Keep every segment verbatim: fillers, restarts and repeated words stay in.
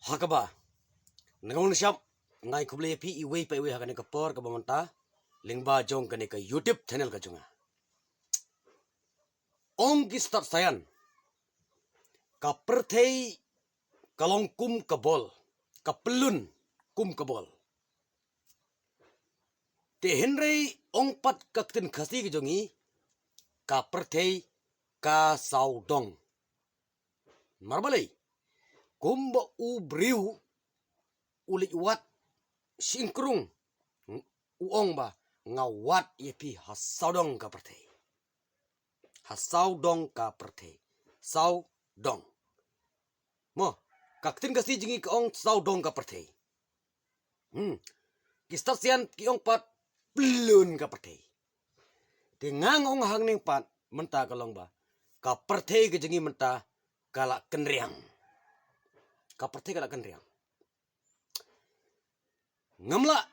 Ha kaba nangong nashap, nga ai khublei ïa phi iwei pa iwei ha kane ka por kaba mynta lyngba jong kane ka YouTube channel ka jong nga. Ong ki stad saian, ka pyrthei ka long kum ka bol, ka pyllun kum ka bol. Te hynrei ong pat ka ktien Khasi ka jong ngi, ka pyrthei ka sawdong. Namar balei? Kumba u briew u leit wad shyieng krung, u ong ba, nga wad ïa phi ha sawdong ka pyrthei. Ha sawdong ka pyrthei. Sawdong. Mo, ka ktien Khasi jong ngi ka ong sawdong ka pyrthei. Hmm. Ki stad saian ki ong pat pyllun ka pyrthei. Te nga ong hangne pat mynta ka long ba, ka pyrthei ka jong ngi mynta ka la kynriang. Ka pyrthei ka la kynriang. Ngam lah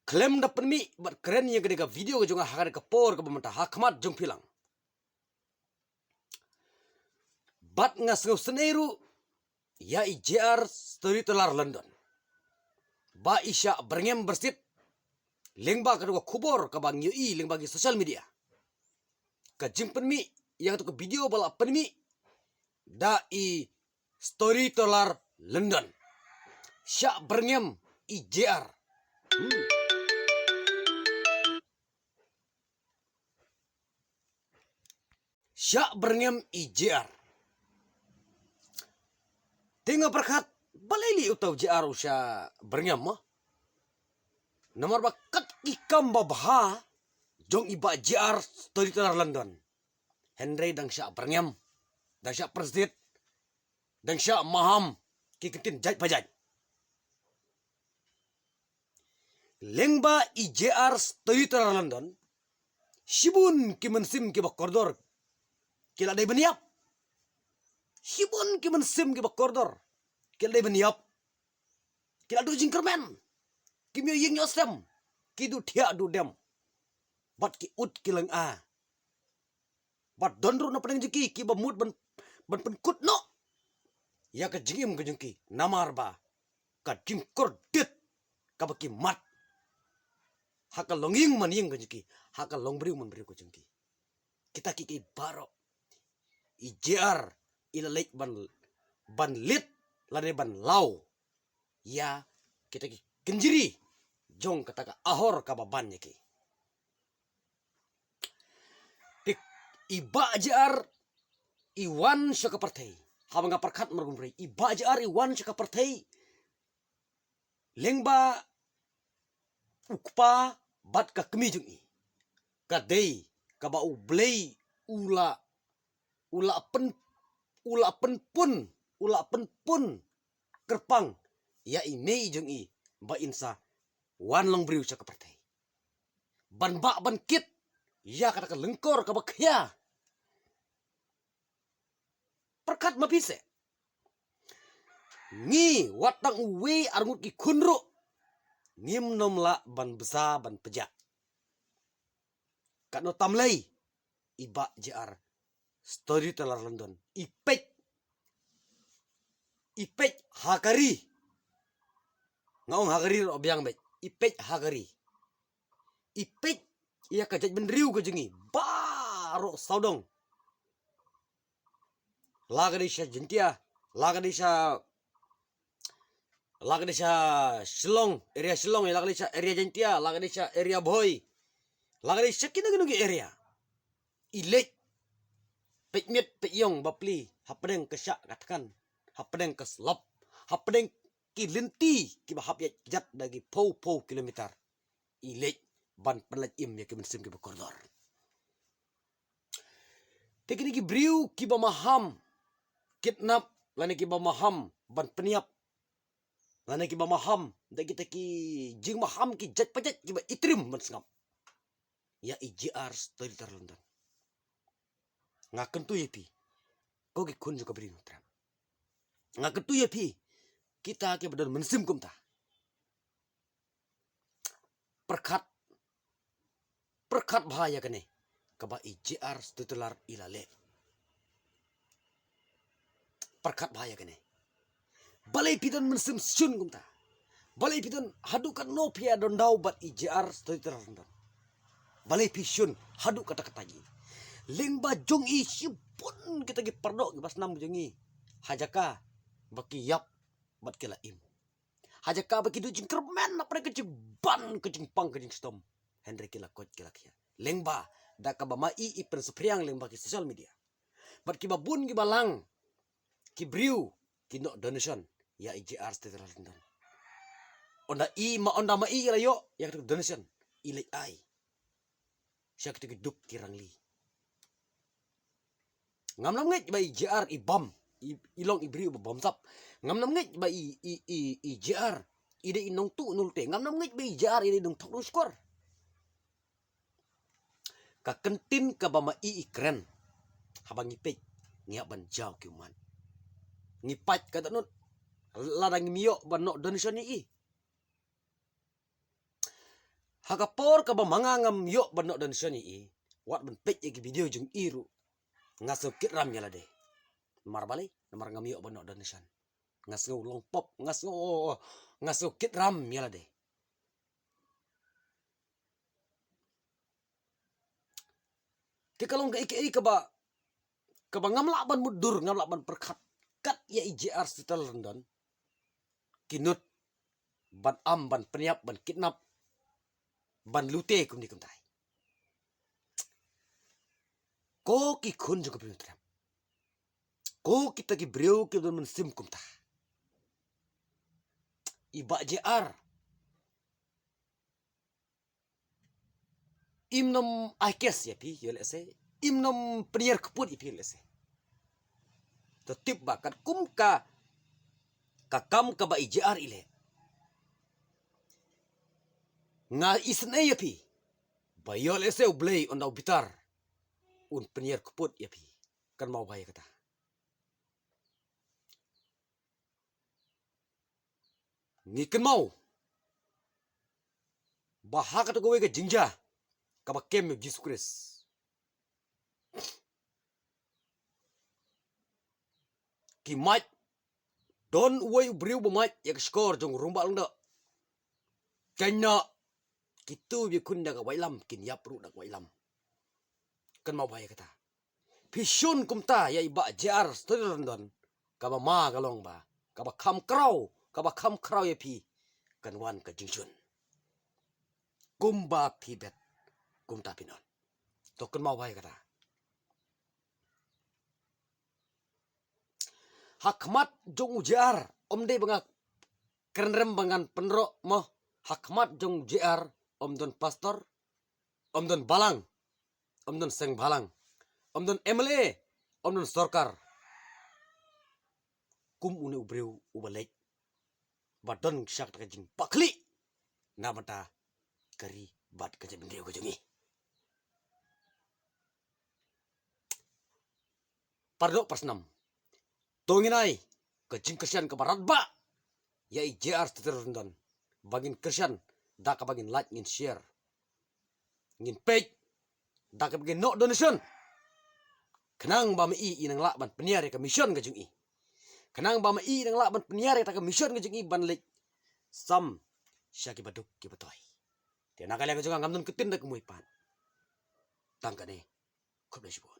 khlem da pynmih bad kren ïa kane ka video ka jong nga ha kane ka por kaba mynta ha khmat jong phi lang. Bad nga sngewsynei ruh ïa i J R Storyteller London ba i shah byrngem byrsit lyngba katu ka khubor kaba ngi ïohi lyngba ki social media. Ka jingpynmih ïa katu ka video ba la pynmih da i Storyteller London. Shah byrngem i J R. Hmm. Shah byrngem i J R. Te nga pyrkhat, balei lei uta u J R u shah byrngem mo? Namar ba kat ki kam babha jong i Bah J R Storyteller London, hynrei dang shah byrngem, dang shah pyrsit, dang shah maham ki ktien jait pa jait. Lyngba i J R Storyteller London, shibun ki mynsiem kiba kordor ki la dei ban ïap. Shibun ki mynsiem kiba kordor ki la dei ban ïap. Ki la duh jingkyrmen. Kim ïoh ïing ïoh sem. Ki duh thiah duh dem. Bad ki ud ki lynga. Bad don ruh na pdeng jong ki kiba mut ban, ban pynkut noh ïa ka jingim ka jong ki. Namar ba ka jingkordit kaba ki mad ha ka longïing manïing ka jong ki, ha ka longbriew manbriew ka jong ki. Kita kiei kiei baroh i J R i la leit ban, ban leit lane ban law ïa kita ki kynjri jong kata ka ahor kaba ban ïa ki. Te i Bah J R i wan sha ka pyrthei. Haba nga pyrkhat mar kumne, i Bah J R i wan sha ka pyrthei lyngba u kpa bad ka kmie jong i. Ka dei kaba U Blei u la, u la pyn, u la pynpun, u la pynpun kyrpang ïa i mei jong i ba in sa wan long briew sha ka pyrthei ban bah ban kit ïa kata ka lyngkor kaba khia. Pyrkhat ma phi seh, ngi wat tang uwei ar ngut ki khun ruh ngim nym lah ban bsa ban pjah. Katno tam lei i Bah J R Storyteller London i peit, i peit ha ka ri. Nga ong ha ka ri ruh biang beit, i peit ha ka ri. I peit ïa ka jaitbynriew ka jong ngi baroh sawdong. La ka dei sha Jaintia, la ka dei sha, la ka dei sha Shillong, area Shillong, la ka dei sha area Jaintia, la ka dei sha area Bhoi, la ka dei sha kino kino ki area. I leit peit miet peit ïong bapli hapdeng ka shah ka thngan, hapdeng ka slap, hapdeng ki lynti kiba hap ïaid kjat da ki phew phew kilometer. I leit ban pynlait im ïa ki mynsiem kiba kordor. Te kine ki briew kiba maham kidnap lane kiba maham ban pynïap lane kiba maham da kita ki jingmaham ki jait pa jait kiba itrim ban sngap ïa i J R Storyteller London. Nga kyntu ïa phi, ko ki khun jong ka Bri Hynñiewtrep, nga kyntu ïa phi kita kiba don mynsiem kumta. Pyrkhat, pyrkhat bha ïa kane kaba i J R Storyteller i la leh. pyrkhat bha ïa kane. Balei phi don mynsiem shun kumta? Balei phi don haduh katno phi ïa don daw bad i J R Storyteller London? Balei phi shun haduh kata kata ji? Lyngba jong i shibun kita ki paralok kiba snam jong i ha jaka ba ki ïap bad ki la im. Ha jaka ba ki duh jingkyrmen na pyrshah ka jingban ka jingpang ka jingshitom. Hynrei ki la koit ki la khiah lyngba da kaba ma i i pynsaphriang lyngba ki social media. Bad kiba bun kiba lang ki briew ki noh donation ïa i J R Storyteller London. Ynda i ma ynda ma i la ïoh ïa ka donation i leit ai sha kita ki duk ki rangli. Ngam nam ngeit ba i J R i bam, i, i long i briew ba bam sap. Ngam nam ngeit ba i, i, i, i J R i dei i nongtuh nongte. Ngam nam ngeit ba i J R i dei i nongthok nongshukor. Ka kyntien kaba ma i i kren, haba ngi peit ngi hap ban jaw ki ummat. Ngi pait ka dohnud lada ngim ïoh ban noh donation ïa i. Ha ka por kaba ma nga ngam ïoh ban noh donation ïa i, wat ban peit ïa ki video jong i ruh, nga sngew kit ram ïa lade. Namar balei? Namar ngam ïoh ban noh donation. Nga sngew long pop, nga sngew, oh, oh, nga sngew kit ram ïa lade. Te ka long kaei kaei kaba, kaba ngam lah ban mutdur, ngam lah ban pyrkhat kat ïa i J R Storyteller London. Ki nud ban am, ban pynïap, ban kidnap, ban lute kumne kumtai. Ko ki khun jong ka Bri Hynñiewtrep, ko kita ki briew ki don mynsiem kumta, i Bah J R im nym ai kes ïa phi ïa lehse, im nym pynïar kput ïa phi ïa lehse. To tip ba katkum ka, ka kam kaba i J R i leh, nga isynei ïa phi ba ïa lehse U Blei un da u bitar, un pynïar kput ïa phi. Kynmaw bha ïa kata. Ngi kynmaw ba ha kata kawei ka jingjia kaba kem ïa u Jisu Khrist, ki mait, don uwei u briew ba mait ïa ka shkor jong u rangbah lyngdoh. Kynnoh, ki tu ïa khun da ka waitlam, kin ïap ruh da ka waitlam. Kynmaw bha ïa kata. Phi shun kumta ïa i Bah J R Storyteller London, kaba ma ka long ba kaba kham khraw, kaba kham khraw ïa phi kan wan ka jingshun. Kumba phi bet kumta phin ot. To kynmaw bha ïa kata. Ha khmat jong u J R, ym dei ba nga kren rem ba ngan pynroh mo. Ha khmat jong u J R ym don pastor, ym don balang, ym don seng balang, ym don M L A, ym don sorkar. Kum une u briew uba leit ba don sha kata ka jingbakla na bynta ka ri bad ka jaitbynriew ka jong ngi. Paralok parsnam, to ngin ai ka jingkyrshan kaba radbah ïa i J R Storyteller London, ba ngin kyrshan da kaba ngin like, ngin share, ngin peit da kaba ngin noh donation, khnang ba ma i i nang lah ban pynïar ïa ka mission ka jong i, khnang ba ma i i nang lah ban pynïar ïa ka mission ka jong i ban leit sam sha kiba duk kiba toi. Te na ka liang ka jong nga ngam don kyntien da kumwei pat. Tang kane. Khublei shibun.